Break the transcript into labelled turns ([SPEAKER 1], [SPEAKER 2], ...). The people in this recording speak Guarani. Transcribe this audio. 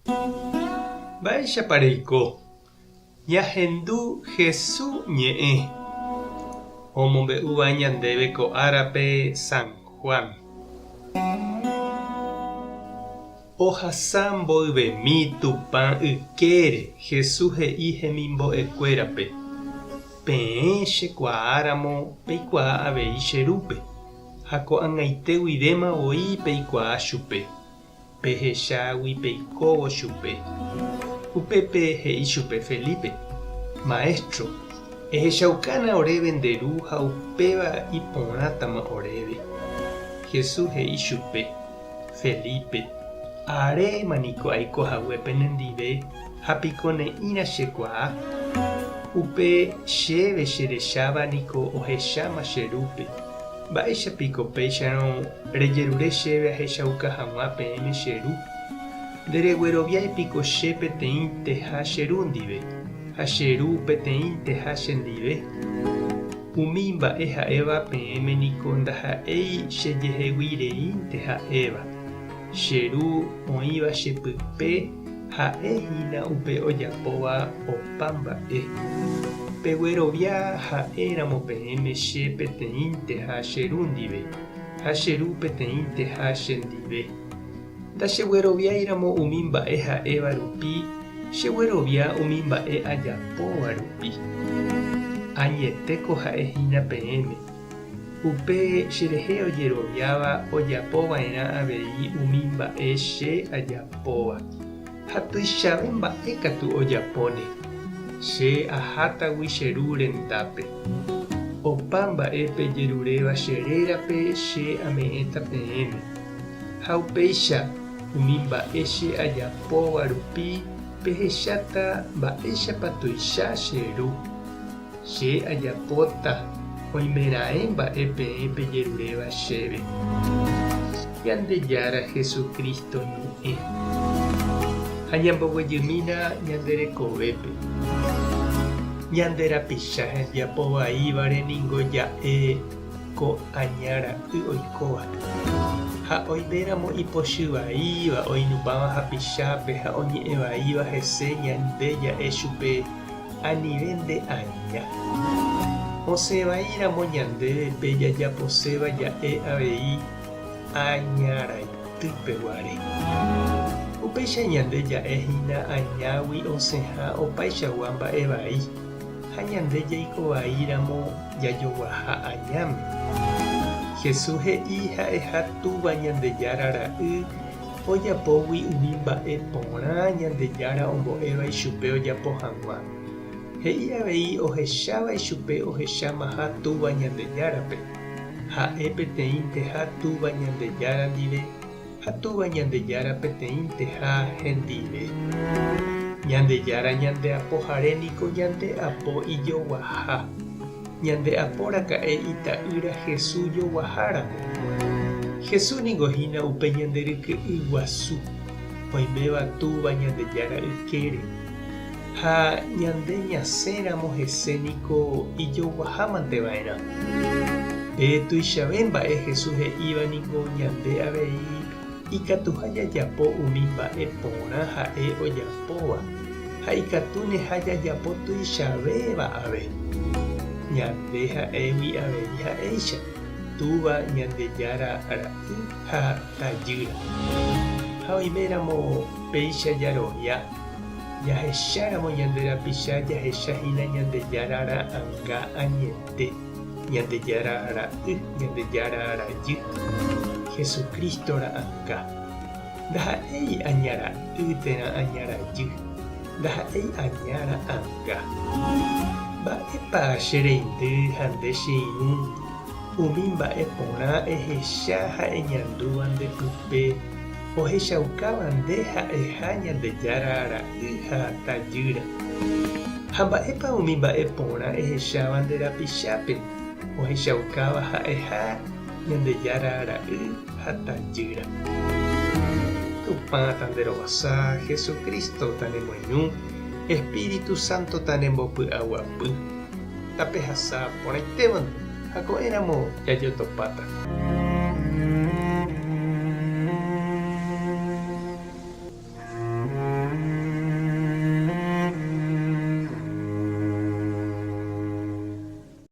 [SPEAKER 1] Mba'éichapa reiko? Ñahendu Hesu ñe'ẽ omombe'úva ñandéve ko árape San Juan. Ohasa mboyvemi Tupã ykére Hesu he'i hemimbo'ekuérape, Peẽ chekuaáramo peikuaa avei che Rúpe, ha ko'ag̃aite guivéma voi peikuaa chupe. Pehechágui peikóvo chupe. Upépe he'i chupe Felipe, Maéstro, ehechaukána oréve nde Ru ha upéva iporãtama oréve. Jesús he'i chupe, Felipe, aréma niko aiko hague penendive ha piko ne'ĩra chekuaa? Upe chéve cherecháva niko ohecháma che Rúpe. Mba'éicha piko péicharõ rejerure chéve ahechauka hag̃ua peẽme che Ru? Nderegueroviái piko che peteĩnteha che Ru ndive, ha che Ru peteĩnteha chendive? Umi mba'e ha'éva peẽme niko ndaha'éi chejehegui reínte ha'éva. Che Ru oĩva che pype ha'e hína upe ojapóva opa mba'e. Peguerovia ha'éramo peẽme che peteĩnteha che Ru ndive, ha che Ru peteĩnteha chendive. Ndachegueroviáiramo umi mba'e ha'éva rupi, cheguerovia umi mba'e ajapóva rupi. Añetéko ha'e hína peẽme. Upe cherehe ojeroviáva ojapo va'erã avei umi mba'e che ajapóva, ha tuichave mba'e katu ojapóne, che ahátagui che Ru rendápe. Opa mba'e pejeruréva che rérape che ame'ẽta peẽme. Ha upéicha, umi mba'e che ajapóva rupi pehecháta mba'éichapa tuicha che Ru. Che ajapóta oimeraẽ mba'e peẽ pejeruréva chéve. Ñandejára Jesucristo ñe'ẽ. Ha ñamboguejymína ñande rekovépe. Ñande rapicha hembiapo vaívare ningo ja'e ko aña ra'y oikóva. Ha oiméramo ipochy vaíva oinupãva hapichápe ha oñe'ẽ vaíva hese ñande ja'e chupe Anive nde aña. Osẽ vai ramo ñandéve pe jajaposéva ja'e avei aña raity peguare. Upéicha ñande ja'e hína añágui osẽha opaichagua mba'e vai, ha ñande jaiko vai ramo jajoguaha añáme. Jesús he'i ha'eha Túva Ñandejára Ra'y Ojapógui umi mba'e porã Ñandejára ombo'éva ichupe ojapo hag̃ua. He'i avei ohecháva ichupe ohechámaha Túva Ñandejárape. Ha'e peteĩnteha Túva Ñandejára ndive ha Túva Ñandejára peteĩnteha hendive. Ñandejára ñande Apohare niko ñande apo ijoguaha. Ñande apo raka'e Ita'ýra Jesús joguaháramo. Jesús ningo hína upe ñande ryke'y guasu, oiméva Túva Ñandejára ykére. Ha ñande ñasẽramo hese niko ijoguahámante va'erã. Pe tuichave mba'e Jesús he'íva ningo ñande avei ikatuha jajapo umi mba'e porã ha'e ojapóva. Ha ikatúneha jajapo tuichavéva ave. Ñande ha'égui avei ha'éicha, Túva Ñandejára Ra'y ha Tajýra. Ha oiméramo péicha jarovia, jahecháramo ñande rapicha jahecha hína Ñandejára ra'anga añete, Ñandejára Ra'y, Ñandejára Rajy, Jesucristo ra'anga. Ndaha'éi aña ra'y térã aña rajy, ndaha'éi aña ra'anga. Mba'épa che reindy ha nde che irũ umi mba'e porã ehecha ha eñandúva nde pype ohechaukáva nde ha'eha Ñandejára ra'y ha tajýra? Ha mba'épa umi mba'e porã ehecháva nde rapichápe ohechaukáva ha'eha Ñandejára ra'y ha tajýra. Tupã tanderovasa, Jesucristo tanemoirũ, Espíritu Santo tanembopy'aguapy. Tapehasa porãitévante ha ko'ẽramo jajotopáta.